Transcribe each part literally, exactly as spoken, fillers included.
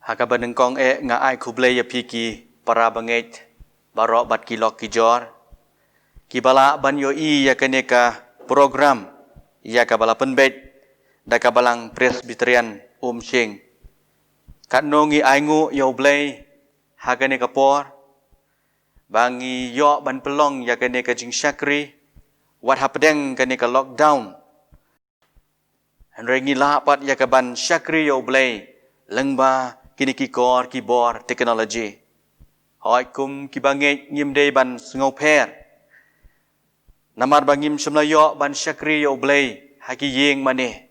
Ha kaba nyngkong eh nga ai khublei ïa phi ki para bangeit baroh bad ki lok ki jor kiba lah ban ïohi ïa kane ka program ïa kaba la pynbeit da ka Balang Presbyterian Umshing. Katno ngi ainguh ïa U Blei ha kane ka por ba ngi ïoh ban pynlong ïa kane ka jingshakri wat hapdeng kane ka lockdown. Hynrei ngi lah pat ïa ka ban shakri ïa U Blei lyngba kine ki kor ki bor technology. Hooid, kum kiba ngeit ngim dei ban sngewpher namar ba ngim shym la ïoh ban shakri ïa U Blei ha ki ïing mane.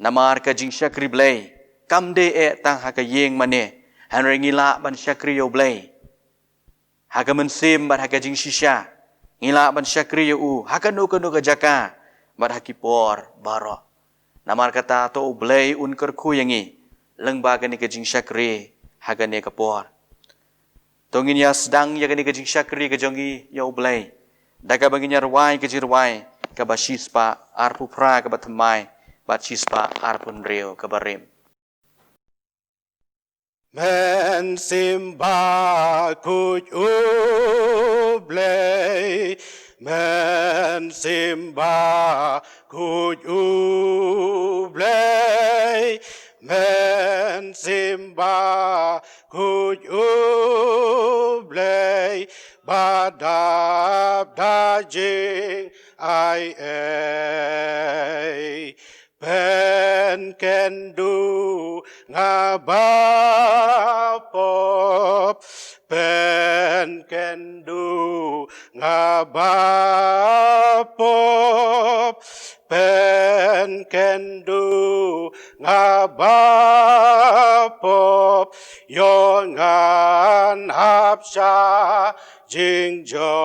Namar ka jingshakri Blei kam dei eh tang ha ka ïing mane, hynrei ngi lah ban shakri ïa U Blei ha ka mynsiem bad ha ka jingshisha. Ngi lah ban shakri ïa U ha kano kano ka jaka bad ha ki por baroh. Namar kata to U Blei un kyrkhu ïa ngi lyngba kane ka jingshakri ha kane ka por. To ngin ïa sdang ïa kane ka jingshakri ka jong ngi ïa U Blei da kaba ngin ïa rwai ka jingrwai kaba shispah arphew phra kaba thymmai bad shispah arphew hynriew kaba rim. Mynsiem Bakhuid U Blei, Mynsiem Bakhuid U Blei, Mynsiem Bakhuid U Blei, ba dap da jingaiei. Pynkhyndew nga bapop, pynkhyndew nga bapop, pynkhyndew nga bapop, ïoh ngan hap sha jingjot.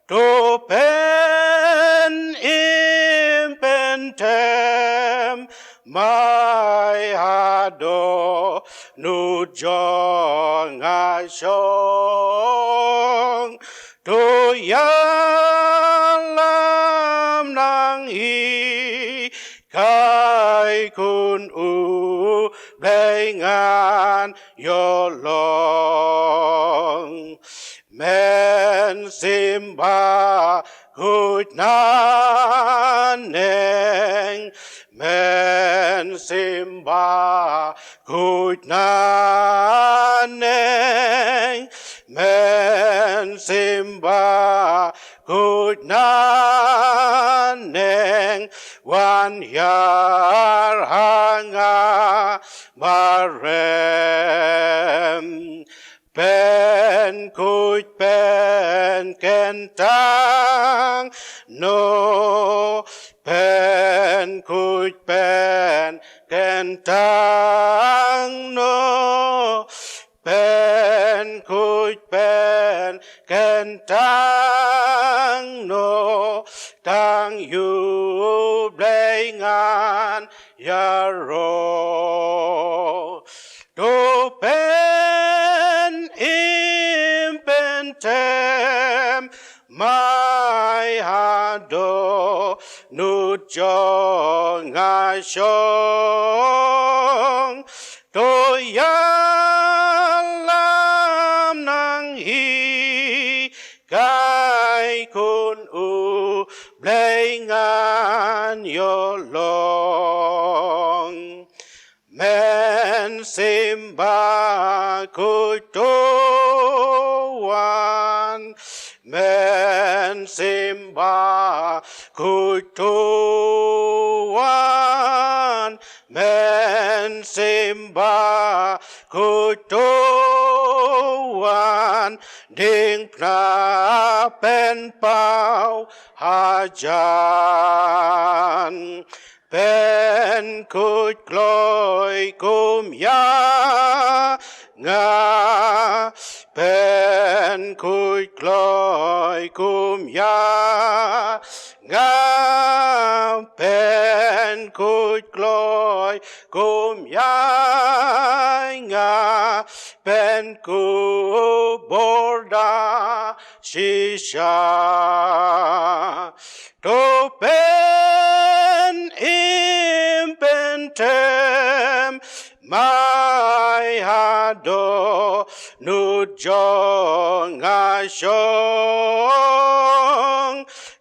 To pynim pynthem mai haduh nud jong nga shong. To ïalam nang hi kai khun U Blei ngan ïoh long. Mynsiem Bakhuid na neng, Mynsiem Bakhuid na neng, Mynsiem Bakhuid na neng, wan hiar ha nga ba rem. Pynkhuid pynkyntang noh, pynkhuid pynkyntang noh, pynkhuid pynkyntang noh, tang ïa U Blei ngan ïaroh. To pynim pynthem mai haduh nud jong nga shong. To ïalam nang hi kai khun U Blei ngan ïoh long. Mynsiem Bakhuid to wan, Mynsiem Bakhuid to wan, Mynsiem Bakhuid to wan, diengphna pynpaw hajan. Pynkhuid kloi kum ïa nga, pynkhuid kloi kum ïa nga, pynkhuid kloi kum ïa nga, pynkubur da shisha. To pynim pynthem Mai ha dohnud jong nga shong,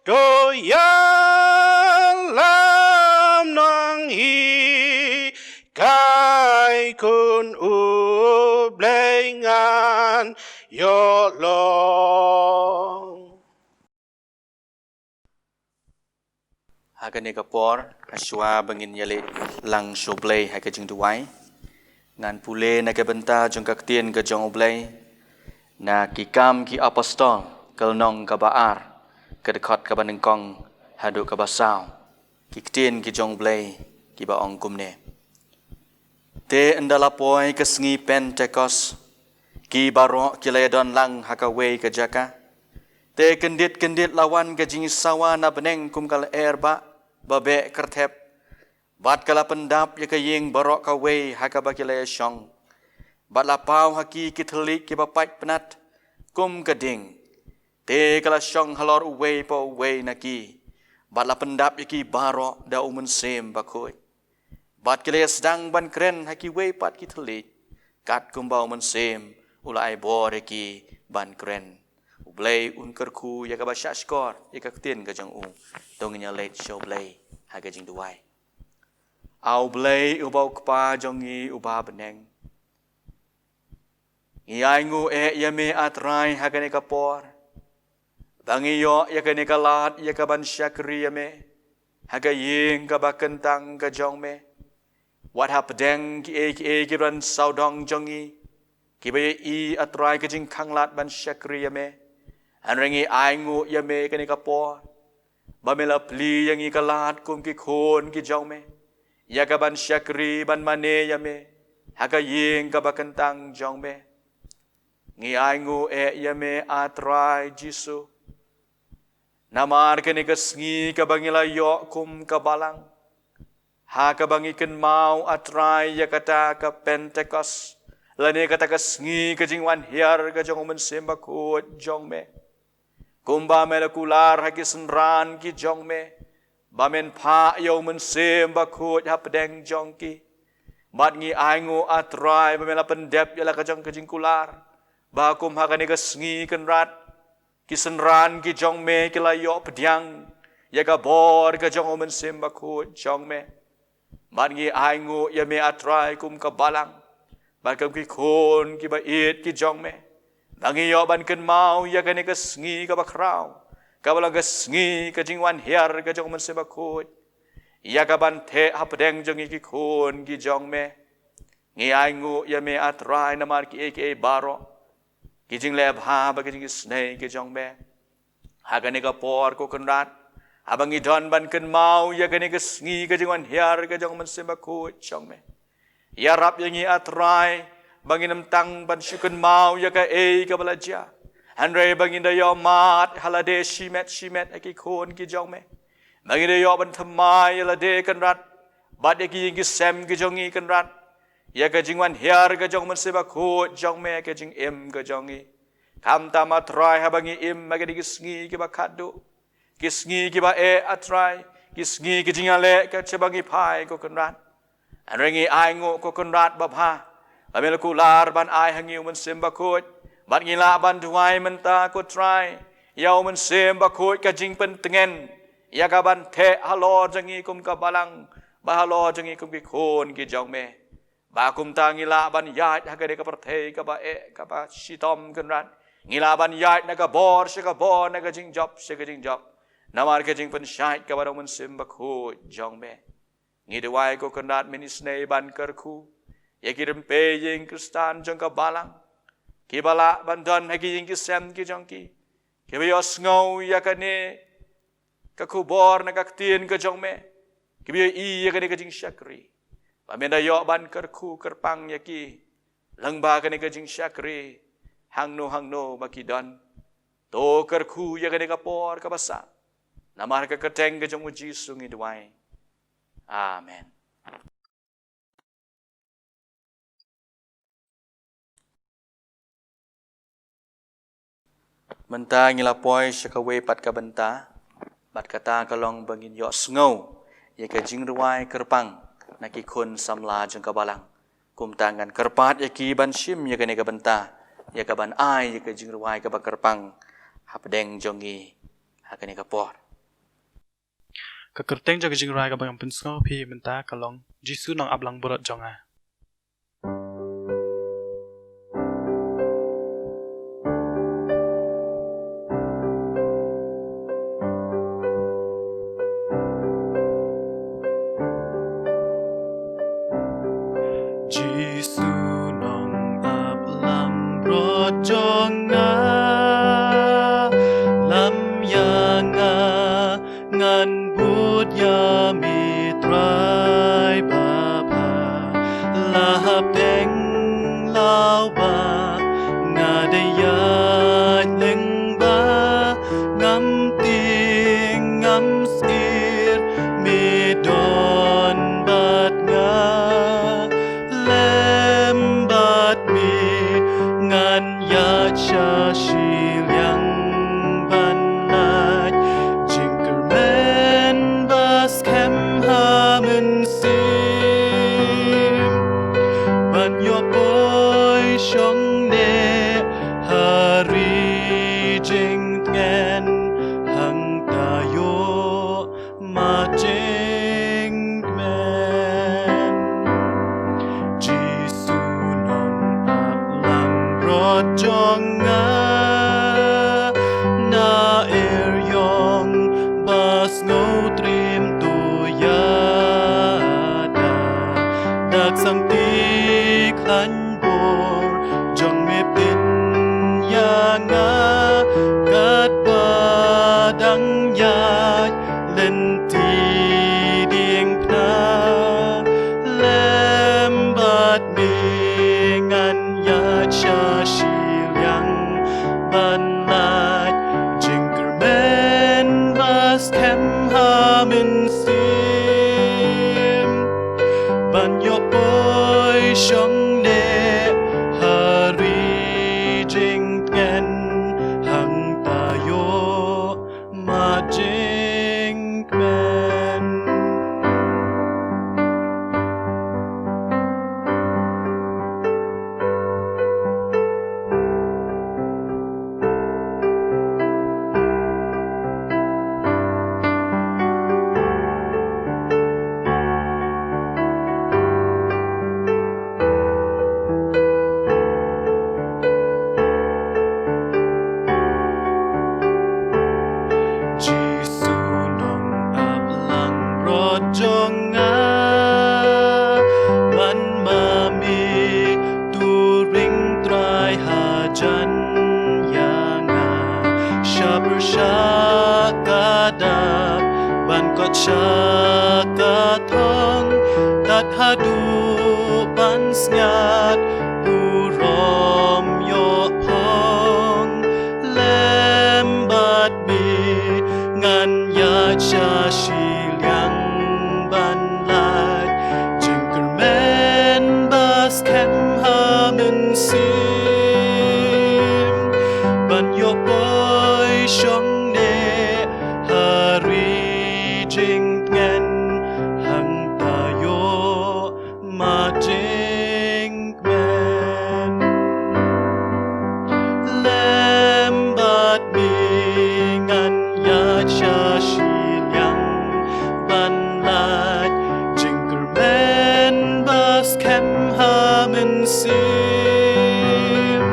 to ïalam nonghikai khun U Blei ngan ïoh long. Ha kane ka por, ha shuwa ba ngin ïaleit lang sha U Blei ha ka jingduwai, ngan pule na ka bynta jong ka ktien ka jong U Blei, na Ki Kam ki Apostol, ka lynnong kaba ar, ka dkhot kaba nyngkong haduh kaba saw. Ki ktien ki jong U Blei kiba ong kumne: Te ynda la poi ka sngi Pentekost, ki baroh ki la ïadon lang ha kawei ka jaka. Te kyndit kyndit la wan ka jingsawa na bneng kum ka lyer ba, ba beh kyrthep, bad ka la pyndap ïa ka ïing baroh kawei ha kaba ki la ïashong. Bad la paw ha ki ki thylliej kiba pait pnat kum ka ding. Te ka la shong halor uwei pa uwei na ki, bad la pyndap ïa ki baroh da U Mynsiem Bakhuid. Bad ki la ïa sdang ban kren ha kiwei pat ki thylliej, katkum ba U Mynsiem u la ai bor ïa ki ban kren. U Blei un kyrkhu ïa kaba shahshkor ïa ka ktien ka jong u. To ngin ïaleit sha U Blei ha ka jingduwai. A U Blei uba U Kpa jong ngi uba ha bneng, ngi ainguh eh ïa me, A Trai, ha kane ka por, ba ngi ïoh ïa kane ka lad ïa ka ban shakri ïa me ha ka ïing kaba kyntang ka jong me. Wat hapdeng kiei kiei ki ban sawdong jong ngi, kiba ïohi, A Trai, ka jingkhanglad ban shakri ïa me, hynrei ngi ainguh ïa me kane ka por, ba me la plie ïa ngi ka lad kum ki khun ki jong me, ïa ka ban shakri ban mane ïa me ha ka ïing kaba kyntang jong me. Ngi ainguh eh ïa me, A Trai Jisu, namar kane ka sngi kaba ngi la ïoh kum ka balang, ha kaba ngi kynmaw, A Trai, ïa kata ka Pentekost, lane kata ka sngi ka jingwan hiar ka jong U Mynsiem Bakhuid jong me. Kumba me la kular ha ki synran ki jong me, ba men phah ïa U Mynsiem Bakhuid hapdeng jong ki. Bad ngi ainguh, A Trai, ba me la pyndep ïa la ka jong ka jingkular, ba kum ha kane ka sngi, Kynrad, ki synran ki jong me ki la ïoh pdiang ïa ka bor ka jong U Mynsiem Bakhuid jong me. Bad ngi ainguh ïa me, A Trai, kum ka balang, bad kum ki khun kiba ïeit ki jong me, ba ngi ïoh ban kynmaw ïa kane ka sngi kaba khraw, kaba long ka sngi ka jingwan hiar ka jong U Mynsiem Bakhuid, ïa ka ban theh hapdeng jong ngi ki khun ki jong me. Ngi ainguh ïa me, A Trai, namar kiei kiei baroh, ki jingleh bha bad ki jingisynei ki jong me. Ha kane ka por, ko Kynrad, haba ngi don ban kynmaw ïa kane ka sngi ka jingwan hiar ka jong U Mynsiem Bakhuid jong me, ïarap ïa ngi, A Trai, ba ngin ym tang ban shu kynmaw ïa kaei kaba la jia, hynrei ba ngin da ïoh mad ha lade shimet shimet ïa ki khun ki jong me, ba ngin da ïoh ban thymmai ïa lade, Kynrad, bad ïa ki ïing ki sem ki jong ngi, Kynrad, ïa ka jingwan hiar ka jong U Mynsiem Bakhuid jong me ha ka jingim ka jong ngi. Khamtam, A Trai, haba ngi im ha kine ki sngi kiba khatduh, ki sngi kiba eh, A Trai, ki sngi ki jingïaleh ka jong ngi, phai, ko Kynrad. Hynrei ngi ainguh, ko Kynrad babha, ba me la kular ban ai ha ngi U Mynsiem Bakhuid, bad ngi lah ban duwai mynta, ko Trai, ïa U Mynsiem Bakhuid ka jingpyntngen, ïa ka ban theh halor jong ngi kum ka balang, bad halor jong ngi kum ki khun ki jong me. Ba kumta ngi lah ban ïaid ha kane ka pyrthei kaba eh, kaba shitom, Kynrad. Ngi lah ban ïaid na ka bor sha ka bor, na ka jingjop sha ka jingjop, namar ka jingpynshait kaba na U Mynsiem Bakhuid jong me. Ngi duwai, ko Kynrad, men isynei ban kyrkhu ïa ki rympei ïing Khristan jong ka balang, kiba lah ban don ha ki ïing ki sem ki jong ki, kiba ïohsngew ïa kane ka khubor na ka ktien ka jong me, kiba ïohi ïa kane ka jingshakri, ba men da ïoh ban kyrkhu kyrpang ïa ki lyngba kane ka jingshakri, hangno hangno ba ki don. To kyrkhu ïa kane ka por kaba sah, namar ka kyrteng ka jong U Jisu ngi duwai. Amen. Mynta ngi la poi sha kawei pat ka bynta, bad kata ka long ba ngin ïohsngew ïa ka jingrwai kyrpang na ki khun samla jong ka balang. Kumta ngan kyrpad ïa ki ban shim ïa kane ka bynta, ïa ka ban ai ïa ka jingrwai kaba kyrpang hapdeng jong ngi ha kane ka por. Ka kyrteng jong ka jingrwai kaba ngan pynsngew phi mynta ka long Jisu Nongap Langbrot jong nga. Jisu Nongap Langbrot jong nga, lam ïa nga, ngan bud ïa me Trai babha. La hapdeng la wah nga dei ïaid lyngba, ngam tieng ngam syier, me don bad nga. Lem bad me ngan ïaid sha shiliang ban lait jingkyrmen ba skhem ha mynsiem, ban ïoh poi shong neh ha ri jingtngen, hangta ïoh mat jingkmen. Jisu Nongap Langbrot jong nga, na er ïong ba sngewtriem to ïada, dak sangti khlaiñ bor jong me pynïa nga, katba dang ïaid lynti diengphna. Lem bad me ngan ïaid sha shiliang ban lait jingkyrmen ba skhem ha mynsiem, ban ïoh poi shong neh ha ri jingtngen, hangta ïoh mat jingkmen. Jisu Nongap Langbrot jong nga, wan ma me, to ring Trai hajan ïa nga, sha pyrshah ka dak, ban kot sha ka thong, tat haduh ban sñiat, burom ïoh phong. Lem bad me ngan ïaid sha shiliang ban lait jingkyrmen ba skhem ha mynsiem, ban ïoh poi shong neh ha ri jingtngen, hangta ïoh mat jingkmen. Lem bad me ngan ïaid sha shiliang ban lait jingkyrmen ba skhem ha mynsiem,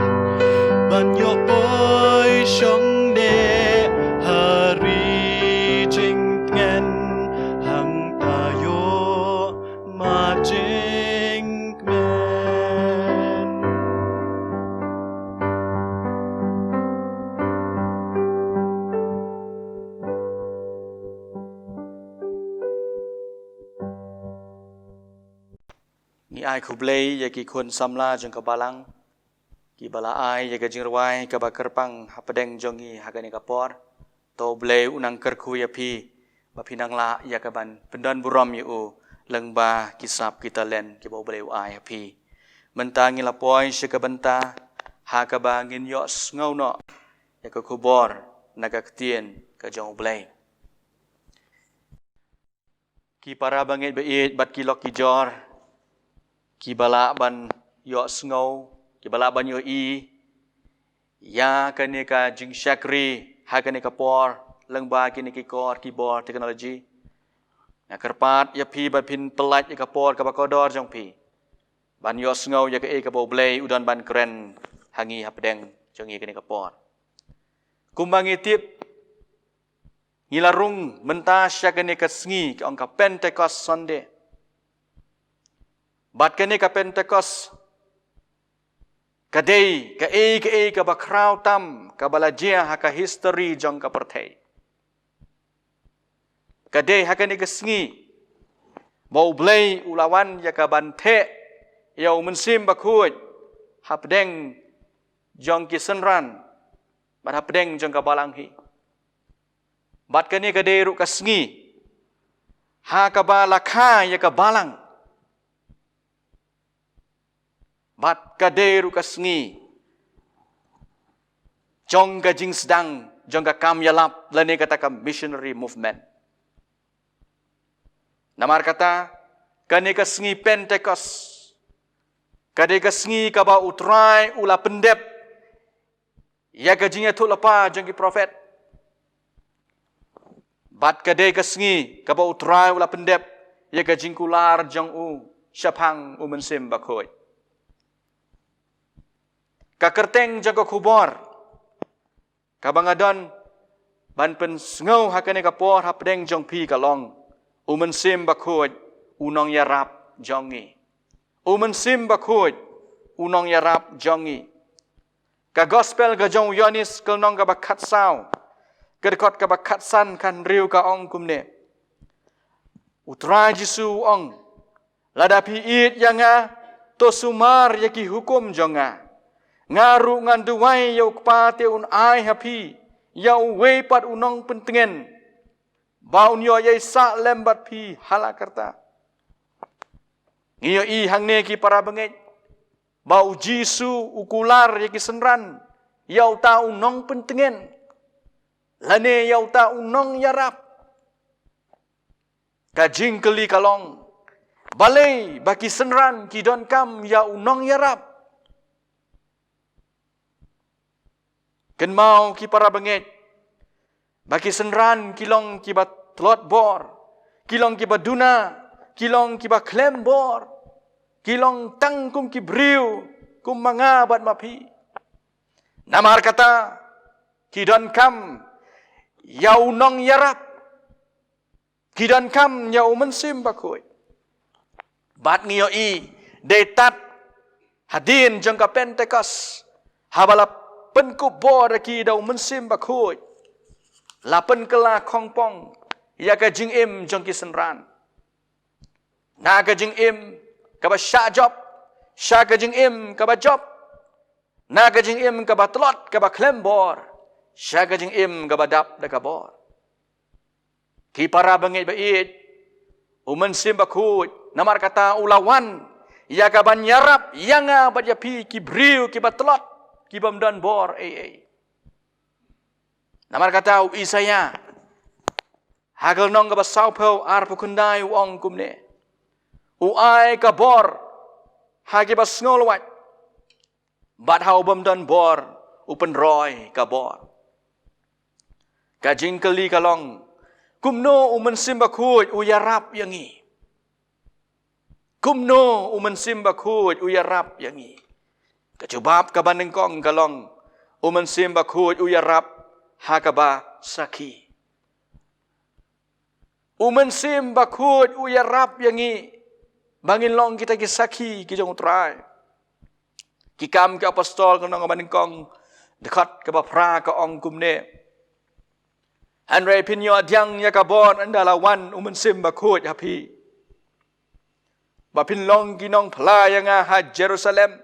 ban ïoh poi shong neh ha ri jingtngen, hangta ïoh mat jingkmen. Ngi ai khublei ïa ki khun samla jong ka balang, kiba la ai ïa ka jingrwai kaba kyrpang hapdeng jong ngi ha kane ka por. To U Blei u nang kyrkhu ïa phi, ba phin nang lah ïa ka ban pyndon burom ïa u lyngba ki sap ki talent kiba U Blei u ai ha phi. Mynta ngi la poi sha ka bynta ha kaba ngin ïohsngew noh ïa ka khubor na ka ktien ka jong U Blei. Ki para bangeit ba ïeit bad ki lok ki jor, Ki ba lah ban ïohsngew, ki ba lah ban ïohi ïa kane ka jingshakri ha kane ka por lyngba kine ki kor ki bor technology. Nga kyrpad ïa phi ba phin pyllait ïa ka por kaba kordor jong phi ban ïohsngew ïa kaei kaba U Blei u don ban kren ha ngi hapdeng jong ngi kane ka por. Kumba ngi tip, ngi la rung mynta sha kane ka sngi ka ong ka Pentecost Sunday. Bad kane ka Pentecost ka dei kaei kaei kaba khraw tam kaba la jia ha ka history jong ka pyrthei. Ka dei ha kane ka sngi ba U Blei u la wan ïa ka ban theh ïa U Mynsiem Bakhuid hapdeng jong ki synran bad hapdeng jong ka balang hi. Bad kane ka dei ruh ka sngi ha kaba la kha ïa ka balang. Bad ka dei ruh ka sngi jong ka jingsdang jong ka kam ïalap lane kata ka missionary movement. Namar kata, kane ka sngi Pentecost ka dei ka sngi kaba U Trai u la pyndep ïa ka jingïathuhlypa jong ki prophet. Bad ka dei ka sngi kaba U Trai u la pyndep ïa ka jingkular jong u shaphang U Mynsiem Bakhuid. Ka kyrteng jong ka khubor kaba nga don ban pynsngew ha kane ka por hapdeng jong phi ka long, U Mynsiem Bakhuid u nongïarap jong ngi. U Mynsiem Bakhuid u nongïarap jong ngi. Ka gospel ka jong u Ïoannis ka lynnong kaba khatsaw, ka dkhot kaba khatsan khathynriew ka ong kumne. U Trai Jisu u ong, lada phi ïeit ïa nga, to sumar ïa ki hukum jong nga. Nga ruh ngan duwai ïa U Kpa te un ai ha phi ïa uwei pat u nongpyntngen ba un ïoh ïaisah lem bad phi ha la karta. Ngi ïohi hangne ki para bangeit ba U Jisu u kular ïa ki synran ïa uta u nongpyntngen lane ïa uta u nongïarap. Ka jingkylli ka long, balei ba ki synran ki donkam ïa u nongïarap? Kynmaw ki para bangeit ba ki synran ki long kiba tlot bor, ki long kiba duna, ki long kiba khlem bor, ki long tang kum ki briew kum ma nga bad ma phi. Namar kata ki donkam ïa u nongïarap. Ki donkam ïa U Mynsiem Bakhuid. Bad ngi ïohi dei tad hadien jong ka Pentecost, haba la pynkup bor ïa ki da U Mynsiem Bakhuid, la pynkylla khongpong ïa ka jingim jong ki synran. Na ka jingim kaba shah jop sha ka jingim kaba jop. Na ka jingim kaba tlot kaba khlem bor sha ka jingim kaba dap da ka bor. Ki para bangeit ba ïeit, U Mynsiem Bakhuid namar kata u la wan ïa ka ban ïarap ïa nga bad ïa phi ki briew kiba tlot, ki bym don bor ei ei. Namar kata u Isaïah ha ka lynnong kaba sawphew arphew khyndai u ong kumne. U ai ka bor ha kiba sngewlwait, bad ha u bym don bor u pynroi ka bor. Ka jingkylli ka long, kumno U Mynsiem Bakhuid u ïarap ïa ngi? Kumno U Mynsiem Bakhuid u ïarap ïa ngi? Ka jubab kaba nyngkong ka long, U Mynsiem Bakhuid u ïarap ha kaba sakhi. U Mynsiem Bakhuid u ïarap ïa ngi ba ngin long kita ki sakhi ki jong U Trai. Ki Kam ki Apostol ka lynnong kaba nyngkong, dkhot kaba phra ka ong kumne. Hynrei phin ïoh pdiang ïa ka bor ynda la wan U Mynsiem Bakhuid ha phi, ba phin long ki nongphla ïa nga ha Jerusalem,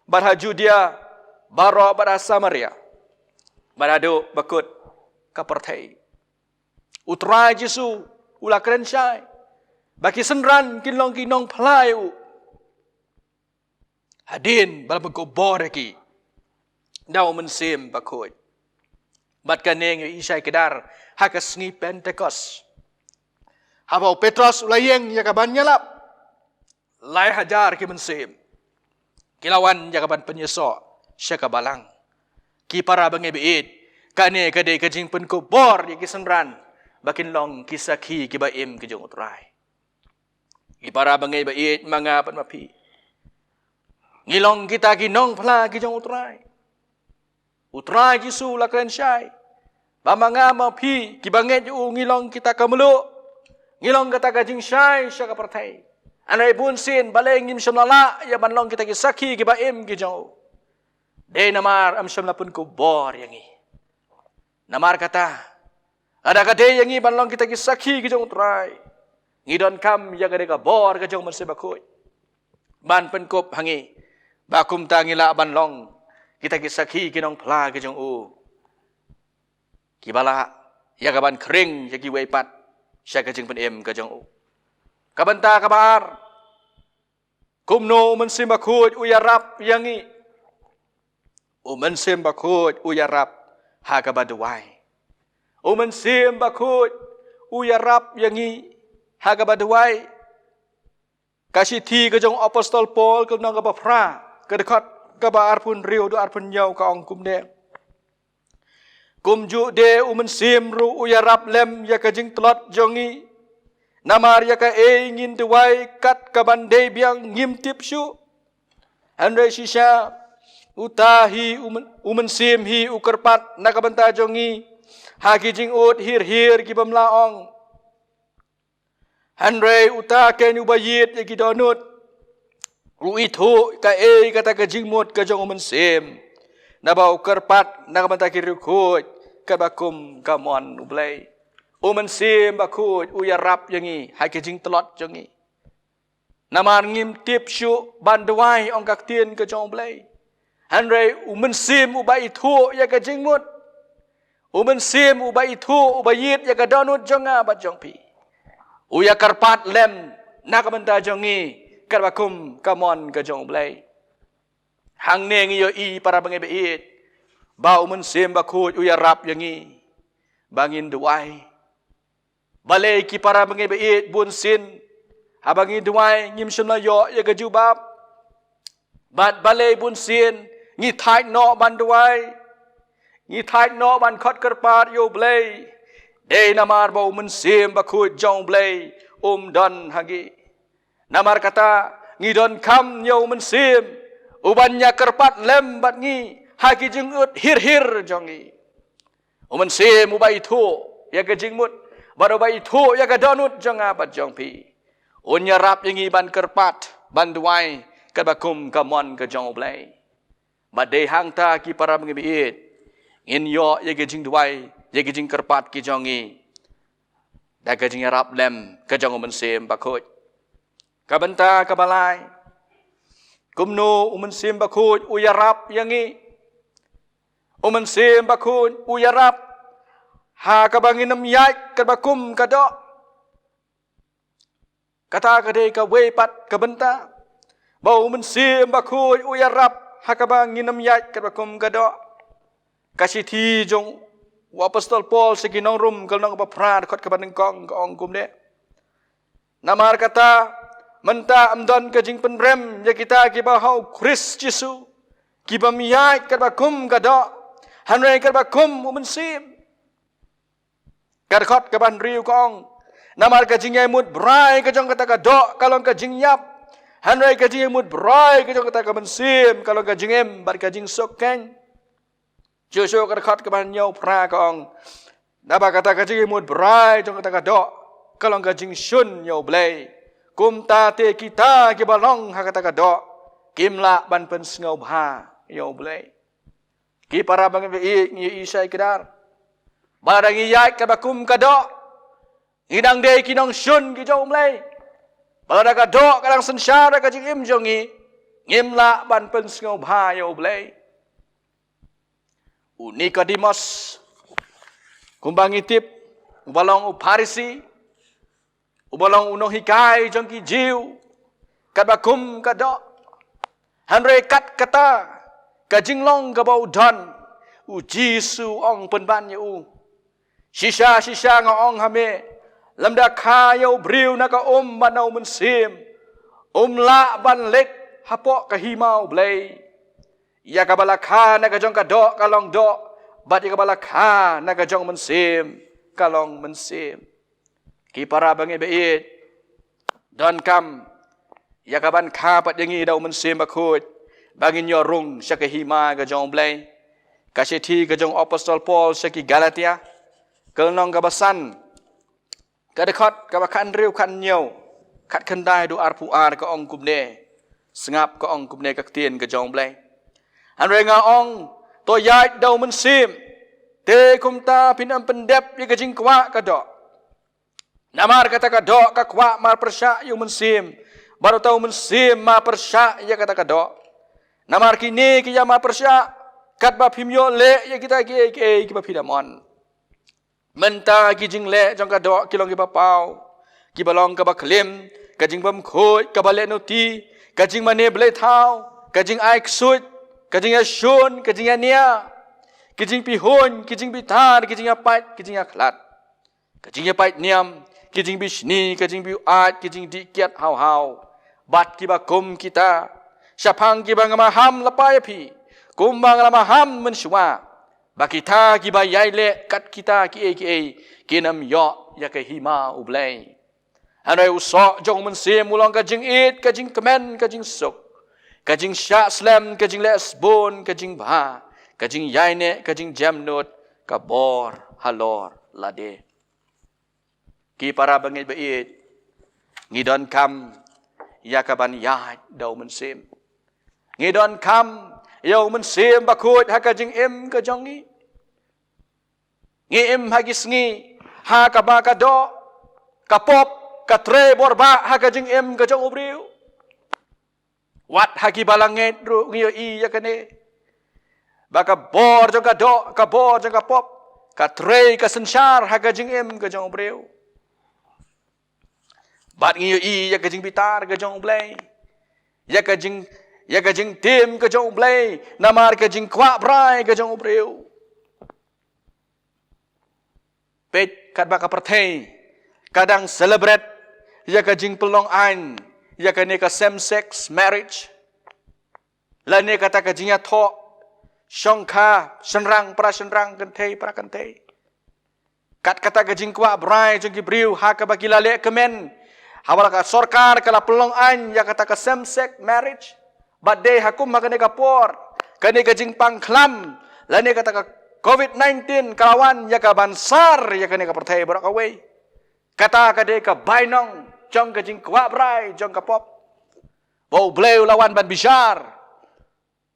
bad ha Judea baroh, bad ha Samaria, bad haduh ba kut ka pyrthei. U Trai Jisu u la kren shai ba ki synran kin long ki nongphla ïa u hadien ba la pynkup bor ïa ki da U Mynsiem Bakhuid. Bad kane ngi ïohi shai kdar ha ka sngi Pentecost, haba u Petros u la ïeng ïa ka ban ïalap. lai hajar ki mynsiem ki la wan ïa ka ban pynïasoh sha ka balang. Ki para bangeit baieit, kane ka dei ka jingpynkup bor ïa ki synran ba kin long ki sakhi kiba im ki jong U Trai. Ki para bangeit baieit, ma nga bad ma phi, ngi long kita ki nongphla ki jong U Trai. U Trai Jisu la kren shai ba ma nga ma phi kiba ngeit ïa u ngi long kita ka mluh, ngi long kata ka jingshai sha ka pyrthei. Hynrei bunsien balei ngim shym la lah ïa ban long kita ki sakhi kiba im ki jong u? Dei namar ym shym la pynkup bor ïa ngi. Namar kata, lada ka dei ïa ngi ban long kita ki sakhi ki jong U Trai, ngi donkam ïa ka dei ka bor ka jong U Mynsiem Bakhuid ban pynkup ha ngi, ba kumta ngi lah ban long kita ki sakhi ki nongphla ki jong u, kiba lah ïa ka ban khring ïa kiwei pat sha ka jingpynim ka jong u. Ka bynta kaba ar, kumno U Mynsiem Bakhuid u ïarap ïa ngi? U Mynsiem Bakhuid u ïarap ha kaba duwai. U Mynsiem Bakhuid u ïarap ïa ngi ha kaba duwai. Ka shithi ka jong u Apostol Paul ka lynnong kaba phra, ka dkhot kaba arphew hynriew haduh arphew hynñiew ka ong kumne: Kumjuh de U Mynsiem ruh u ïarap lem ïa ka jingtlot jong ngi. Namar ïa kaei ngin duwai kat kaban dei biang ngim tip shuh. Hynrei shisha uta hi U Myn-, U Mynsiem hi u kyrpad na ka bynta jong ngi ha ki jingud hir hir ki bym lah ong. Hynrei uta ken uba ïit ïa ki dohnud u ithuh kaei kata ka jingmut ka jong U Mynsiem, naba u kyrpad na ka bynta ki riewkhuid katba kum ka mon U Blei. U Mynsiem Bakhuid u ïarap ïa ngi ha ki jingtlot jong ngi. Namar ngim tip shuh ban duwai, ong ka ktien ka jong U Blei. Hynrei U Mynsiem uba ithuh ïa ka jingmut, U Mynsiem uba ithuh, uba ïit ïa ka dohnud jong nga bad jong phi, u ïa kyrpad lem na ka bynta jong ngi katba kum ka mon ka jong U Blei. Hangne ngi ïohi para bangeit baieit ba U Mynsiem Bakhuid u ïarap ïa ngi ba ngin duwai. Balei ki para bangeit baieit, bunsien haba ngi duwai ngim shym la ïoh ïa ka jubab? Bad balei bunsien ngi thait noh ban duwai, ngi thait noh ban khot kyrpad ïa U Blei? Dei namar ba U Mynsiem Bakhuid jong U Blei um don ha ngi. Namar kata, ngi donkam ïa U Mynsiem uban ïa kyrpad lem bad ngi ha ki jingud hir hir jong ngi. U Mynsiem uba ithuh ïa ka jingmut bad uba ithuh ïa ka dohnud jong nga bad jong phi, un ïarap ïa ngi ban kyrpad, ban duwai katba kum ka mon ka jong U Blei. Bad dei hangta ki para bangeit baieit, ngin ïoh ïa ka jingduwai, ïa ka jingkyrpad ki jong ngi da ka jingïarap lem ka jong U Mynsiem Bakhuid. Ka bynta kaba lai, kumno U Mynsiem Bakhuid u ïarap ïa ngi? U Mynsiem Bakhuid u ïarap ha kaba ngin ym ïaid katba kum ka doh. Kata ka dei kawei pat ka bynta ba U Mynsiem Bakhuid u ïarap ha kaba ngin ym ïaid katba kum ka doh. Ka shithi jong u Apostol Paul sha ki nong Rom ka lynnong ba phra, dkhot kaba nyngkong ka ong kumne: Namar kata, mynta ym don ka jingpynrem ïa kita kiba ha U Khrist Jisu, kiba ym ïaid katba kum ka doh, hynrei katba kum U Mynsiem. Ka dkhot kaba hynriew ka ong: Namar ka jingïaimut brai ka jong kata ka doh ka long ka jingïap, hynrei ka jingïaimut brai ka jong kata ka mynsiem ka long ka jingim bad ka jingsuk keiñ. Shuh shuh ka dkhot kaba hynñiew phra ka ong: Naba kata ka jingïaimut brai jong kata ka doh ka long ka jingshun ïa U Blei. Kumta te kita kiba long ha kata ka doh kim lah ban pynsngewbha ïa U Blei. Ki para bangeit baieit, ngi ïohi shai kdar ba lada ngi ïaid katba kum ka doh, ngi dang dei ki nongshun ki jong U Blei. Ba lada ka doh ka dang synshar ha ka jingim jong ngi, ngim lah ban pynsngewbha ïa U Blei. U Nikodemos, kumba ngi tip, uba long u Pharisi, uba long u nonghikai jong ki Jiw katba kum ka doh. Hynrei kat kata ka jinglong kaba u don, U Jisu u ong pynban ïa u: Shisha shisha nga ong ha me, lymda kha ïa u briew na ka um bad na U Mynsiem, Um lah ban leit hapoh ka hima U Blei. Ïa kaba la kha na ka jong ka doh ka long doh, bad ïa kaba la kha na ka jong u mynsiem ka long mynsiem. Ki para bangeit baieit, donkam ïa kaban kha pat ïa ngi da u Mynsiem Bakhuid ba ngin ïoh rung sha ka hima ka jong U Blei. Ka shithi ka jong u Apostol Paul sha ki Galatia, ka lynnong kaba san, ka dkhot kaba khathynriew, khathynñiew, khatkhyndai haduh arphew ar, ka ong kumne. Sngap, ka ong kumne ka ktien ka jong U Blei: Hynrei nga ong, to ïaid da u Mynsiem, te kumta phin ym pyndep ïa ka jingkwah ka doh. Namar kata ka doh ka kwah mar pyrshah ïa u Mynsiem, bad uta u Mynsiem mar pyrshah ïa kata ka doh. Namar kine ki ïa mar pyrshah, katba phim ïoh leh ïa kita kiei kiei kiba phi da mon. Mynta ki jingleh jong ka doh ki long kiba paw, kiba long kaba klim, ka jingbymkhuid, kaba lehnuti, ka jingmane bleithaw, ka jingai ksuid, ka jingïashun, ka jingïania, ki jingpyrhuiñ, ki jingbitar, ki jingïapait, ki jingïakhlad, ka jingïapait niam, ki jingbishni, ka jingbyu aid, ki jingdih kiad haw haw, bad kiba kum kita. Shaphang kiba nga maham lypa ïa phi, kumba nga la maham mynshuwa, ba kita kiba ïai leh kat kita kiei kiei kin ym ïoh ïa ka hima U Blei. Hynrei u soh jong u Mynsiem u long ka jingïeit, ka jingkmen, ka jingsuk, ka jingshah slem, ka jingleh sbun, ka jingbha, ka jingïaineh, ka jingjemnud, ka bor halor lade. Ki para bangeit baieit, ngi donkam ïa kaban ïaid da u Mynsiem. Ngi donkam ïa u Mynsiem Bakhuid ha ka jingim ka jong ngi. Ngi im ha ki sngi ha kaba ka doh, ka pop, ka trei bor bha ha ka jingim ka jong u briew. Wat ha ki ba la ngeit ruh ngi ïohi ïa kane, ba ka bor jong ka doh, ka bor jong ka pop, ka trei, ka synshar ha ka jingim ka jong u briew. Bad ngi ïohi ïa ka jingbitar ka jong u Blei, ïa ka jing, ïa ka jingtim ka jong u Blei namar ka jingkwah brai ka jong u briew. Peit katba ka pyrthei ka dang celebrate ïa ka jingpynlong aiñ ïa kane ka same sex marriage, lane kata ka jingïathoh shongkha shynrang para shynrang, kynthei para kynthei. Kat kata ka jingkwah brai jong ki briew ha kaba ki la leh kmen, haba la ka sorkar ka la pynlong aiñ ïa kata ka same sex marriage. Bad dei ha kum ha kane ka por, kane ka jingpang khlam lane kata ka covid nineteen ka la wan ïa kaban sar ïa kane ka pyrthei baroh kawei. Kata ka dei ka bainong jong ka jingkwah brai jong ka pop, ba u Blei u la wan ban bishar,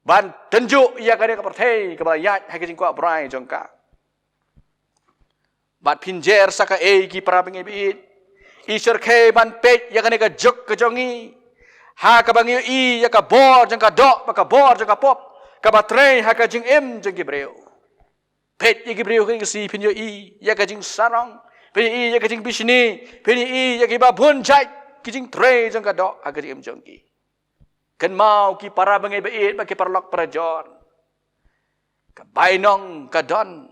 ban tynjuh ïa kane ka pyrthei kaba la ïaid ha ka jingkwah brai jong ka. Bad phin jer sa kaei ki para bangeit baieit? Ïa, shyrkhei ban peit ïa kane ka juk ka jong ngi ha kaba ngi ïohi ïa ka bor jong ka doh bad ka bor jong ka pop kaba trei ha ka jingim jong ki briew. Peit ïa ki briew ha kine ki sngi, phin ïohi ïa ka jingsarong, phin ïohi ïa ka jingbishni, phin ïohi ïa kiba bun jait ki jingtrei jong ka doh ha ka jingim jong ki. Kynmaw ki para bangeit baieit bad ki paralok parajor, ka bainong ka don.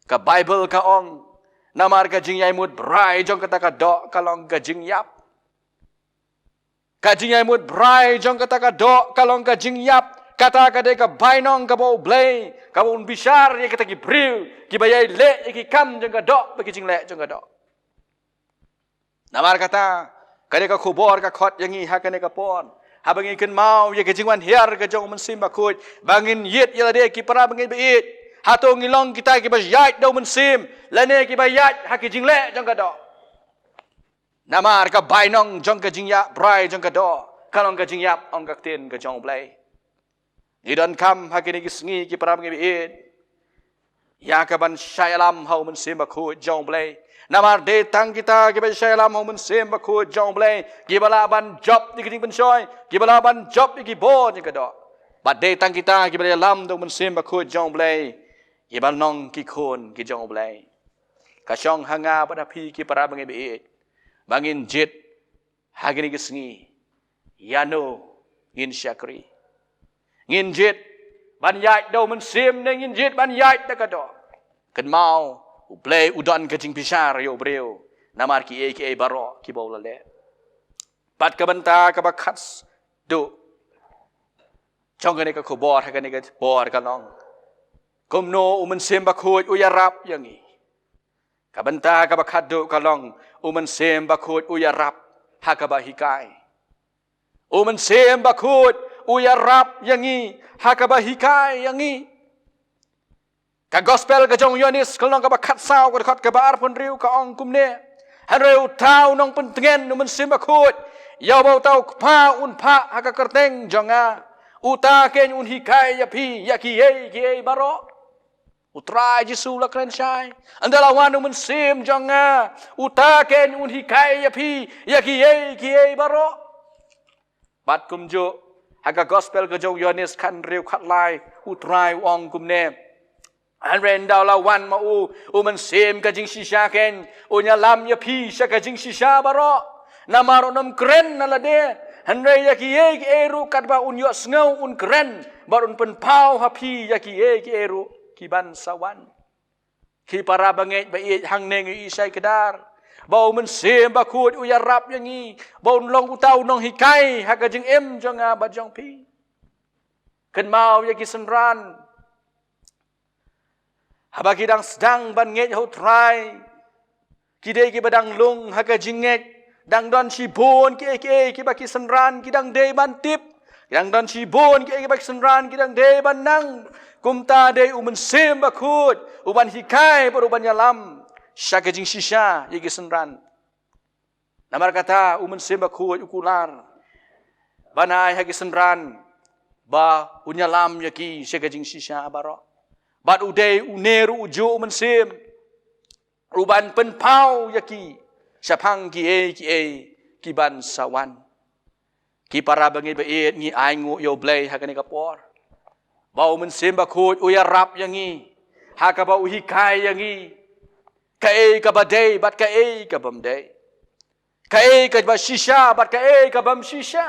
Ka Baibl ka ong, namar ka jingïaimut brai jong kata ka doh ka long ka jingïap. Ka jingïaimut brai jong kata ka doh ka long ka jingïap. Kata ka dei ka bainong kaba u Blei, kaba un bishar ïa kita ki briew kiba ïai leh ïa ki kam jong ka doh bad ki jingleh jong ka doh. Namar kata, ka dei ka khubor ka khot ïa ngi ha kane ka por, haba ngi kynmaw ïa ka jingwan hiar ka jong u Mynsiem Bakhuid, ba ngin ïit ïa lade, ki para bangeit baieit. Hato ngi long kita kiba ïaid da u Mynsiem lane kiba ïaid ha ki jingleh jong ka doh? Namar ka bainong jong ka jingïap brai jong ka doh ka long ka jingïap, ong ka ktien ka jong u Blei. Ngi donkam ha kine ki sngi, ki para bangeit baieit, ïa kaban shah ïalam ha u Mynsiem Bakhuid jong u Blei. Namar dei tang kita kiba shah ïalam ha u Mynsiem Bakhuid jong u Blei kiba lah ban jop ïa ki jingpynshoi, kiba lah ban jop ïa ki bor jong ka doh. Bad dei tang kita kiba ïalam da u Mynsiem Bakhuid jong u Blei kiba long ki khun ki jong u Blei. Ka shong ha nga bad ha phi, ki para bangeit baieit, ba ngin jied ha kine ki sngi, ïano ngin shakri? Ngin jied ban ïaid da u Mynsiem ne ngin jied ban ïaid da ka doh? Kynmaw, u Blei u don ka jingbishar ïa u briew namar kiei kiei baroh kiba u la leh. Bad ka bynta kaba khatduh jong kane ka khubor ha kane ka por ka long, kumno u Mynsiem Bakhuid u ïarap ïa ngi. Ka bynta kaba khatduh ka long, u Mynsiem Bakhuid u ïarap ha kaba hikai. U Mynsiem Bakhuid u ïarap ïa ngi ha kaba hikai ïa ngi. Ka Gospel ka jong u Ïoannis ka lynnong kaba khatsaw, ka dkhot kaba arphew hynriew ka ong kumne: Hynrei uta u nongpyntngen, u Mynsiem Bakhuid, ïa uba uta u Kpa un phah ha ka kyrteng jong nga, uta keiñ un hikai ïa phi ïa kiei kiei baroh. U Trai Jisu u la kren shai: Ynda la wan u Mynsiem jong nga, uta keiñ un hikai ïa phi ïa kiei kiei baroh. Bad kumjuh, ha ka Gospel ka jong u Ïoannis khathynriew khatlai, u Trai u ong kumne: Hynrei ynda la wan ma u, u Mynsiem ka jingshisha keiñ, un ïalam ïa phi sha ka jingshisha baroh. Namar un ym kren na lade, hynrei ïa kiei kiei ruh katba un ïohsngew un kren, bad un pynpaw ha phi ïa kiei kiei ruh ki ban sa wan. Ki para bangeit ba ïeit, hangne ngi ïohi shai kdar ba u Mynsiem Bakhuid u ïarap ïa ngi, ba un long uta u nonghikai ha ka jingim jong nga bad jong phi. Kynmaw ïa ki synran, haba ki dang sdang ban ngeit ha u Trai, ki dei kiba dang lung ha ka jingngeit. Dang don shibun kiei kiei kiba ki synran ki dang dei ban tip. Dang don shibun kiei kiba ki synran ki dang dei ban nang. Kumta dei u Mynsiem Bakhuid u ban hikai bad u ban ïalam sha ka jingshisha ïa ki synran. Namar kata, u Mynsiem Bakhuid u kular ban ai ha ki synran ba un ïalam ïa ki sha ka jingshisha baroh. Bad u dei une ruh ujuh u Mynsiem u ban pynpaw ïa ki shaphang kiei kiei ki ban sa wan. Ki para bangeit ba ïeit, ngi ainguh ïa u Blei ha kane ka por ba u Mynsiem Bakhuid u ïarap ïa ngi, ha kaba u hikai ïa ngi kaei kaba dei bad kaei kabym dei, kaei kaba shisha bad kaei kabym shisha.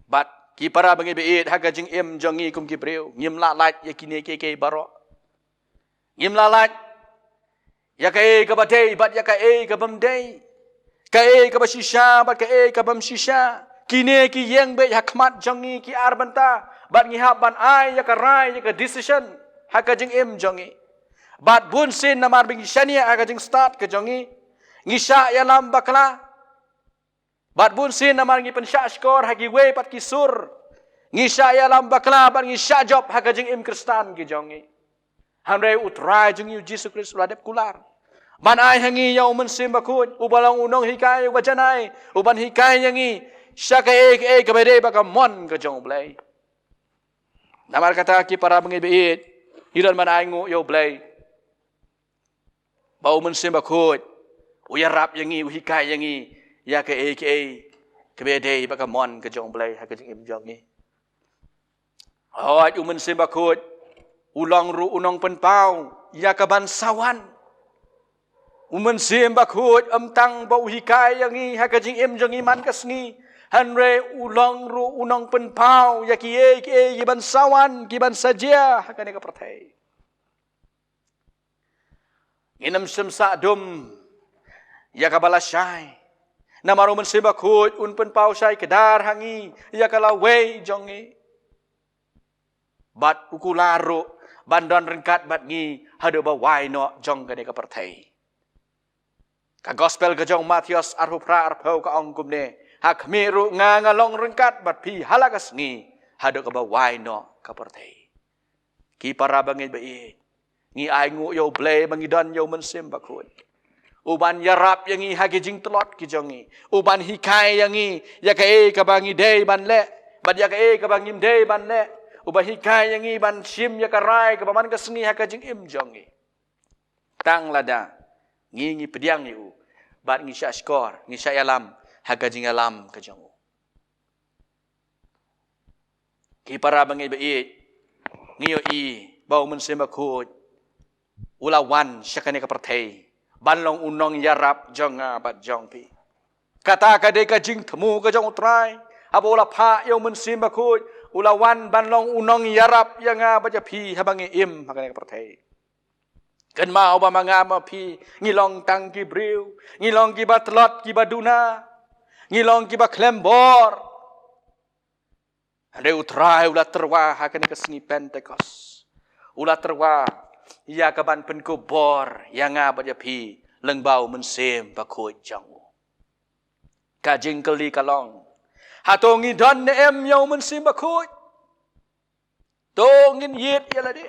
Bad ki para bangeit ba ïeit, ha ka jingim jong ngi kum ki briew, ngim lah lait ïa kine kiei kiei baroh. Ngim lah lait ïa kaei kaba dei bad ïa kaei kabym dei, kaei kaba shisha bad kaei kabym shisha. Kine ki ïeng beit ha khmat jong ngi ki ar bynta, bad ngi hap ban ai ïa ka rai, ïa ka decision ha ka jingim jong ngi. Bad bunsien namar ba ngi shaniah ha ka jingstad ka jong ngi, ngi shah ïalam bakla. Bad bunsien namar ngi pynshah shkor ha kiwei pat ki sur, ngi shah ïalam bakla bad ngi shah jop ha ka jingim Khristan ki jong ngi. Hynrei u Trai jong ngi u Jisu Khrist u la dep kular ban ai ha ngi ïa u Mynsiem Bakhuid, uba long u nonghikai uba janai, u ban hikai ïa ngi sha kaei kaei kaba dei bad ka mon ka jong u Blei. Namar kata, ki para bangeit ba ïeit, ngi don ban ainguh ïa u Blei ba u Mynsiem Bakhuid u ïarap ïa ngi, u hikai ïa ngi ïa kaei kaei kaba dei bad ka mon ka jong u Blei ha ka jingim jong ngi. Hooid, u Mynsiem Bakhuid u long ruh u nongpynpaw ïa ka ban sa wan. U Mynsiem Bakhuid ym tang ba u hikai ïa ngi ha ka jingim jong ngi man ka sngi, hynrei u long ruh u nongpynpaw ïa kiei kiei ki ban sa wan, ki ban sa jia ha kane ka pyrthei. Ngin ym shym sah dum ïa kaba lashai, namar u Mynsiem Bakhuid un pynpaw shai kdar ha ngi ïa ka lawei jong ngi. Bad u kular ruh ban don ryngkat bad ngi haduh ba wai noh jong kane ka pyrthei. Ka Gospel ka jong u Mathaios arphew phra arphew ka ong kumne: Ha khmih ruh nga nga long ryngkat bad phi ha la ka sngi haduh kaba wai noh ka pyrthei. Ki para bangeit ba ïeit, ngi ainguh ïa u Blei ba ngi don ïa u Mynsiem Bakhuid, u ban ïarap ïa ngi ha ki jingtlot ki jong ngi, u ban hikai ïa ngi ïa kaei kaba ngi dei ban leh bad ïa kaei kaba ngim dei ban leh, u ban hikai ïa ngi ban shim ïa ka rai kaba man ka sngi ha ka jingim jong ngi. Tang lada ngi, ngi pdiang ïa u bad ngi shah shkor, ngi shah ïalam ha ka jingïalam ka jong u. Ki para bangeit ba ïeit, ngi ïohi ba u Mynsiem Bakhuid u la wan sha kane ka pyrthei ban long u nongïarap jong nga bad jong phi. Kata ka dei ka jingthmu ka jong u Trai haba u la phah ïa u Mynsiem Bakhuid, u la wan ban long u nongïarap ïa nga bad ïa phi haba ngi im ha kane ka pyrthei. Kynmaw ba ma nga ma phi ngi long tang ki briew, ngi long kiba tlot kiba duna, ngi long kiba khlem bor. Hynrei U Trai u la tyrwa ha kane ka sngi Pentekost. U la tyrwa ïa ka ban pynkup bor ïa nga bad ïa phi lyngba U Mynsiem Bakhuid jong u. Ka jingkylli ka long, hato ngi don ne em ïa U Mynsiem Bakhuid? To ngin ïit ïa lade.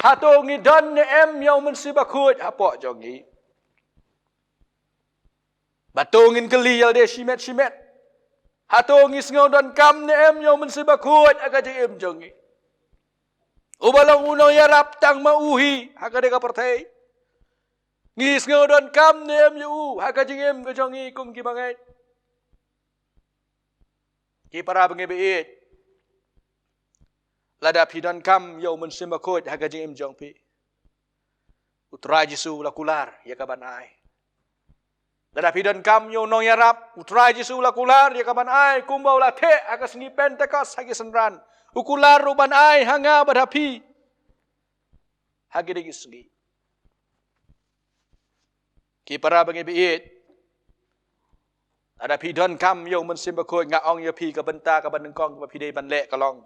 Hato ngi don ne em ïa U Mynsiem Bakhuid hapoh jong ngi? Bad to ngin kylli ïa lade shimet shimet, hato ngi sngew donkam ne em ïa U Mynsiem Bakhuid ha ka jingim jong ngi? Uba long u nongïarap tang ma u hi ha kane ka pyrthei. Ngi sngew donkam ne em ïa u ha ka jingim ka jong ngi kum ki bangeit? Ki para bangeit baieit, lada phi donkam ïa U Mynsiem Bakhuid ha ka jingim jong phi, U Trai Jisu u la kular ïa ka ban ai. Lada phi donkam ïa u nongïarap, U Trai Jisu u la kular ïa ka ban ai, kumba u la theh ha ka sngi Pentekost ha ki synran. U kular ruh ban ai ha nga bad ha phi ha kine ki sngi. Ki para bangeit baieit, lada phi donkam ïa U Mynsiem Bakhuid, nga ong ïa phi, ka bynta kaba nyngkong kaba phi dei ban leh ka long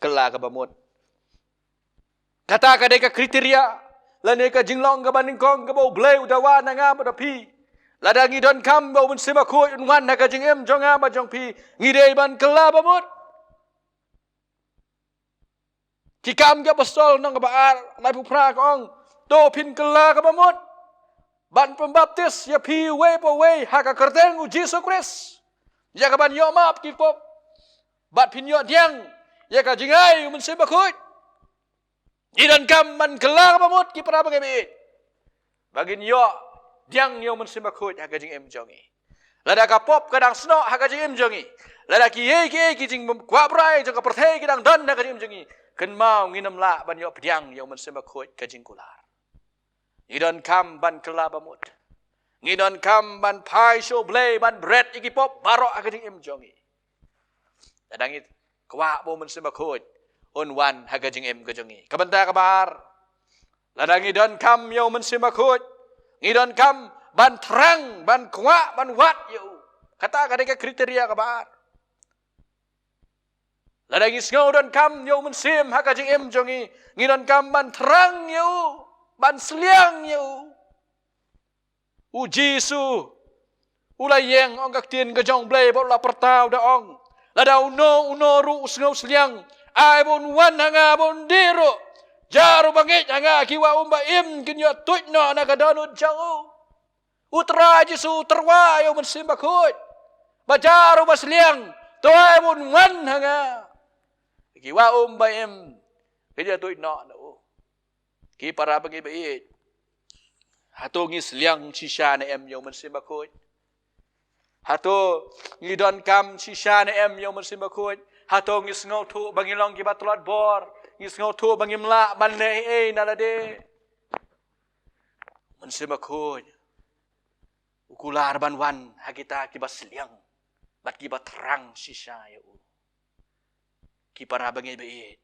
kylla kaba mut. Kata ka dei ka kriteria lane ka jinglong kaba nyngkong kaba U Blei u dawa na nga bad na phi. Lada ngi donkam ba U Mynsiem Bakhuid un wan ha ka jingim jong nga bad jong phi, ngi dei ban kylla ba mut. Ki Kam ki Apostol lynnong kaba ar, lai phew phra ka ong, to phin kylla kaba mut ban pynbaptis ïa phi uwei pa uwei ha ka kyrteng U Jisu Khrist ïa ka ban ïoh map ki pop, bad phin ïoh pdiang ïa ka jingai U Mynsiem Bakhuid. Ngi donkam ban kylla kaba mut, ki para bangeit baieit, ba ngin ïoh pdiang ïa U Mynsiem Bakhuid ha ka jingim jong ngi. Lada ka pop ka dang snoh ha ka jingim jong ngi, lada kiei kiei ki jingkwah brai jong ka pyrthei ki dang don ha ka jingim jong ngi, kynmaw ngin ym lah ban ïoh pdiang ïa U Mynsiem Bakhuid ka jingkular. Ngi donkam ban kylla ba mut. Ngi donkam ban phai sha U Blei ban bret ïa ki pop baroh ha ka jingim jong ngi. Lada ngi kwah ba U Mynsiem Bakhuid un wan ha ka jingim ka jong ngi. Ka bynta kaba ar, lada ngi donkam ïa U Mynsiem Bakhuid, ngi donkam ban thrang, ban kwah, ban wad ïa u. Kata ka dei ka kriteria kaba ar. Lada ngi sngew donkam ïa U Mynsiem ha ka jingim jong ngi, ngi donkam ban thrang ïa u, ban sliang ïa u. U Jisu u la ïeng, ong ka ktien ka jong U Blei, bad u la pyrta u da ong, lada uno uno ruh u sngew sliang, ai ba un wan ha nga, ba un die ruh. Jar u bangeit ha nga, ki wah um ba im kin ïoh tuid noh na ka dohnud jong u. U Trai Jisu u tyrwa ïa U Mynsiem Bakhuid, ba jar uba sliang, to ai ba un wan ha nga. Ki wah um ba im kin ïoh tuid noh na u. Ki para bangeit baieit, hato ngi sliang shisha ne em ïa U Mynsiem Bakhuid? Hato ngi donkam shisha ne em ïa U Mynsiem Bakhuid? Hato ngi sngewthuh ba ngi long kiba tlot bor, ngi sngewthuh ba ngim lah ban leh ei ei na lade? U Mynsiem Bakhuid u kular ban wan ha kita kiba sliang bad kiba thrang shisha ïa u. Ki para bangeit baieit,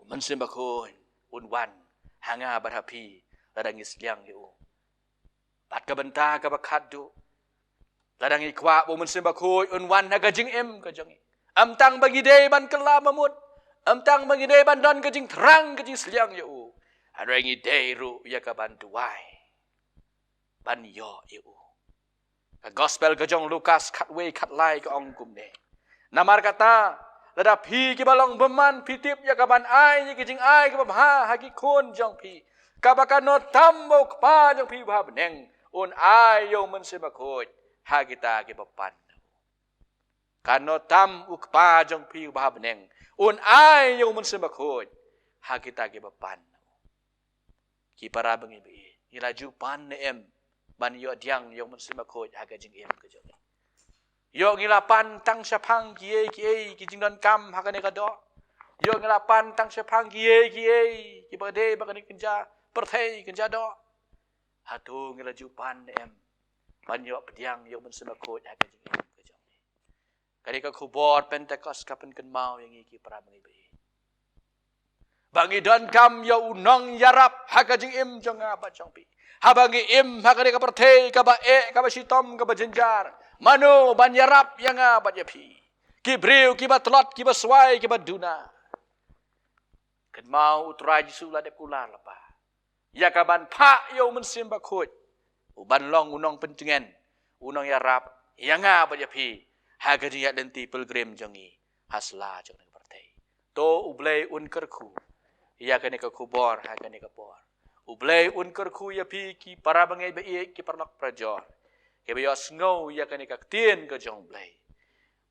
U Mynsiem Bakhuid un wan ha nga bad ha phi lada ngi sliang ïa u. Bad ka bynta kaba khatduh, lada ngi kwah ba U Mynsiem Bakhuid un wan ha ka jingim ka jong ngi, ym tang ba ngi dei ban kylla ba mut, ym tang ba ngi dei ban don ka jingthrang ka jingsliang ïa u, hynrei ngi dei ruh ïa ka ban duwai ban ïoh ïa u. Ka Gospel ka jong Lukas khatwei khatlai ka ong kumne: Namar kata, lada phi kiba long bymman phi tip ïa ka ban ai ïa ki jingai kiba bha ha ki khun jong phi, kaba kano tam ba U Kpa jong phi uba ha bneng un ai ïa U Mynsiem Bakhuid ha kita kiba pan. Kano tam U Kpa jong phi uba ha bneng un ai ïa U Mynsiem Bakhuid ha kita kiba pan. Ki para bangeit baieit, ngi la ju pan ne em ban ïoh pdiang ïa U Mynsiem Bakhuid ha ka jingim ka jong ngi? Ïoh ngi la pan tang shaphang kiei kiei ki jingdonkam ha kane ka doh? Ïoh ngi la pan tang shaphang kiei kiei kiba dei ba kane ka jingpyrthei ka jingdoh? Hato ngi la ju pan ne em ban ïoh pdiang ïa U Mynsiem Bakhuid ha ka jingim ka jong ngi? Ka dei ka khubor Pentekost ka pynkynmaw ïa ngi, ki para bangeit baieit, ba ngi donkam ïa u nongïarap ha ka jingim jong nga bad jong phi. Haba ngi im ha kane ka pyrthei kaba eh, kaba shitom, kaba jynjar, mano ban ïarap ïa nga bad ïa phi, ki briew kiba tlot, kiba swai, kiba duna? Kynmaw, U Trai Jisu u la dep kular lypa ïa ka ban phah ïa U Mynsiem Bakhuid, u ban long u nongpyntngen, u nongïarap ïa nga bad ïa phi ha ka jingïaid lynti pilgrim jong ngi ha sla jong kane ka pyrthei. To U Blei un kyrkhu ïa kane ka khubor ha kane ka por. U Blei un kyrkhu ïa phi, ki para bangeit ba ïeit, ki paralok parajor kiba ïohsngew ïa kane ka ktien ka jong U Blei,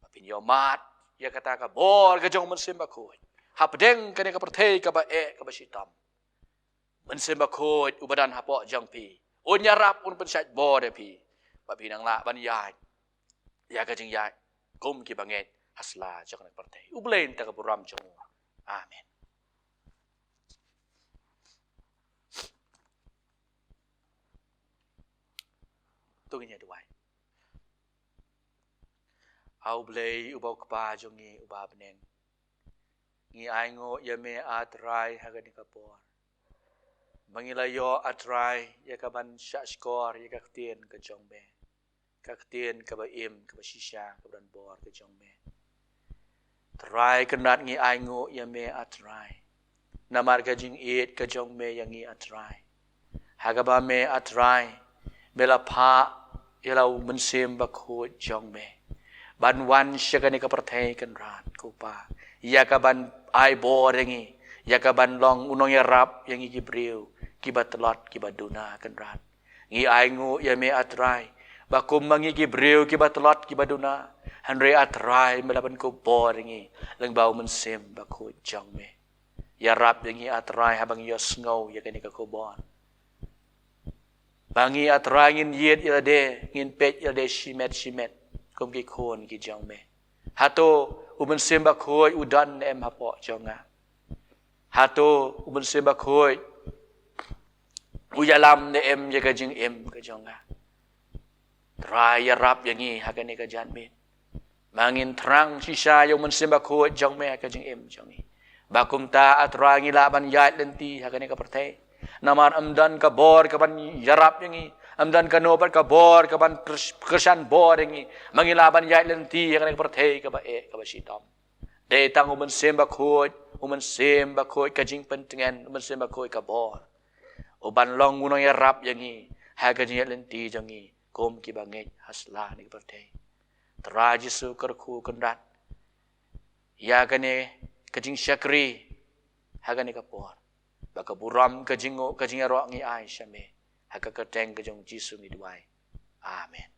ba phin ïohmad ïa kata ka bor ka jong U Mynsiem Bakhuid hapdeng kane ka pyrthei kaba eh, kaba shitom. Mynsiem Bakhuid uba don hapoh jong phi un ïarap, un pynshait bor ïa phi, ba phin nang lah ban ïaid ïa ka jingïaid kum ki bangeit ha sla jong kane ka pyrthei. U Blei un ai ka burom jong u. Amen. To ngin ïa duwai. A U Blei uba U Kpa jong ngi uba ha bneng, ngi ainguh ïa me, A Trai, ha kane ka por ba ngi la ïoh, A Trai, ïa ka ban shahshkor ïa ka ktien ka jong me, ka ktien kaba im, kaba shisha, kaba don bor ka jong me. Trai Kynrad, ngi ainguh ïa me, A Trai, namar ka jingïeit ka jong me ïa ngi, A Trai, ha kaba me, A Trai, me la phah ïa la U Mynsiem Bakhuid jong me ban wan sha kane ka pyrthei, Kynrad, ko Pa, ïa ka ban ai bor ïa ngi, ïa ka ban long u nongïarap ïa ngi ki briew kiba tlot, kiba duna, Kynrad. Ngi ainguh ïa me, A Trai, ba kum ma ngi ki briew kiba tlot, kiba duna, hynrei, A Trai, me la ban kup bor ïa ngi lyngba U Mynsiem Bakhuid jong me. Ïarap ïa ngi, A Trai, haba ngi ïohsngew ïa kane ka khubor, ba ngi, A Trai, ngin ïit ïa lade, ngin peit ïa lade shimet shimet kum ki khun ki jong me. Hato U Mynsiem Bakhuid u don ne em hapoh jong nga? Hato U Mynsiem Bakhuid u ïalam ne em ïa ka jingim ka jong nga? Trai, ïarap ïa ngi ha kane ka janmiet, ba ngin thrang shisha ïa U Mynsiem Bakhuid jong me ha ka jingim jong ngi, ba kumta, A Trai, ngi lah ban ïaid lynti ha kane ka pyrthei. Namar ym don ka bor ka ban ïarap ïa ngi, ym don kano pat ka bor ka ban kyr-, kyrshan bor ïa ngi, ba ngi lah ban ïaid lynti ha kane ka pyrthei kaba eh, kaba shitom. Dei tang U Mynsiem Bakhuid, U Mynsiem Bakhuid ka jingpyntngen, U Mynsiem Bakhuid ka bor, u ban long u nongïarap ïa ngi ha ka jingïaid lynti jong ngi kum ki bangeit ha sla ne ka pyrthei. Trai Jisu, kyrkhu Kynrad ïa kane ka jingshakri ha kane ka por, ba ka burom, ka jingnguh, ka jingïaroh ngi ai sha me. Ha ka kyrteng ka jong U Jisu ngi duwai. Amen.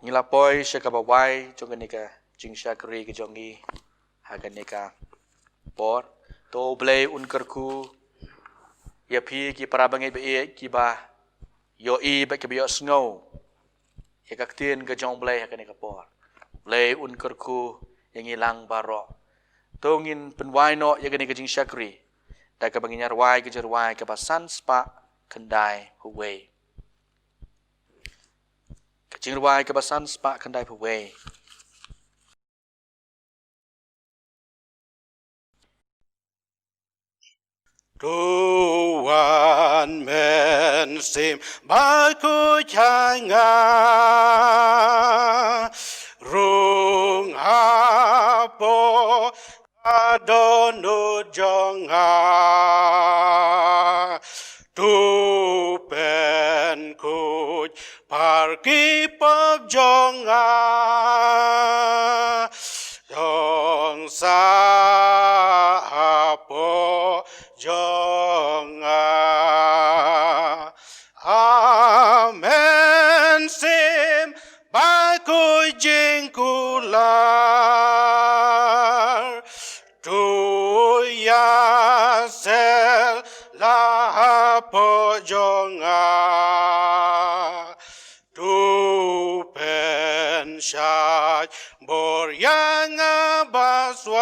Ngi la poi sha kaba wai jong kane ka jingshakri ka jong ngi ha kane ka por. To U Blei un kyrkhu ïa phi ki para bangeit ba ïeit kiba ïohi bad kiba ïohsngew ïa ka ktien ka jong U Blei ha kane ka por. U Blei un kyrkhu ïa ngi lang baroh. To ngin pynwai noh ïa kane ka jingshakri da kaba ngin ïa rwai ka jingrwai kaba san spah khyndai phew wei. Ka jingrwai kaba san spah khyndai phew wei. To wan Mynsiem Bakhuid ha nga, rung hapoh ka dohnud jong nga. To pynkhuid phar ki pop jong nga, shong sah hapoh jong nga. A Mynsiem Bakhuid jingkular, to ïaseng la hapoh jong nga. To pynshait bor ïa nga baswai,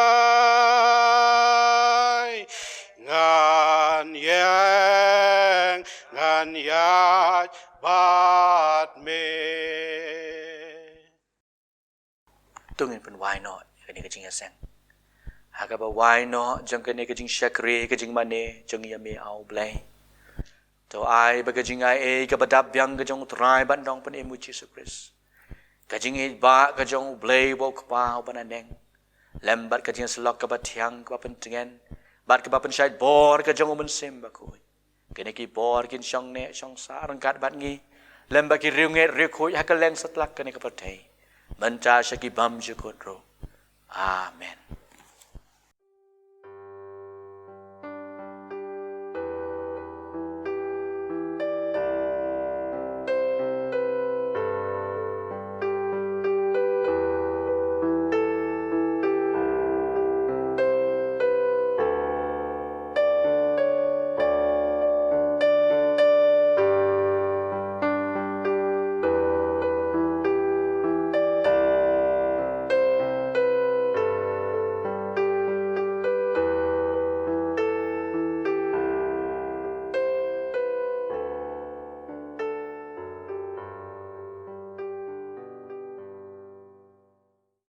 ngan ïeng, ngan ïaid bad me. To ngin pynwai noh ïa kane ka jingïaseng. Ha kaba wai noh jong kane ka jingshakri, ka jingmane jong ngi ïa me, A Blei, to ai ba ka jingai ei kaba dap biang ka jong U Trai bad Nongpynim U Jisu Khrist, ka jingïeit ba ka jong U Blei uba U Kpa uba na neng, lem bad ka jingïasyllok kaba thiang kaba pyntngen bad kaba pynshait bor ka jong U Mynsiem Bakhuid, kine ki bor kin shong neh shong sah ryngkat bad ngi lem bad ki riewngeit riewkhuid ha kylleng satlak kane ka pyrthei, mynta sha ki bymjukut ruh. Amen.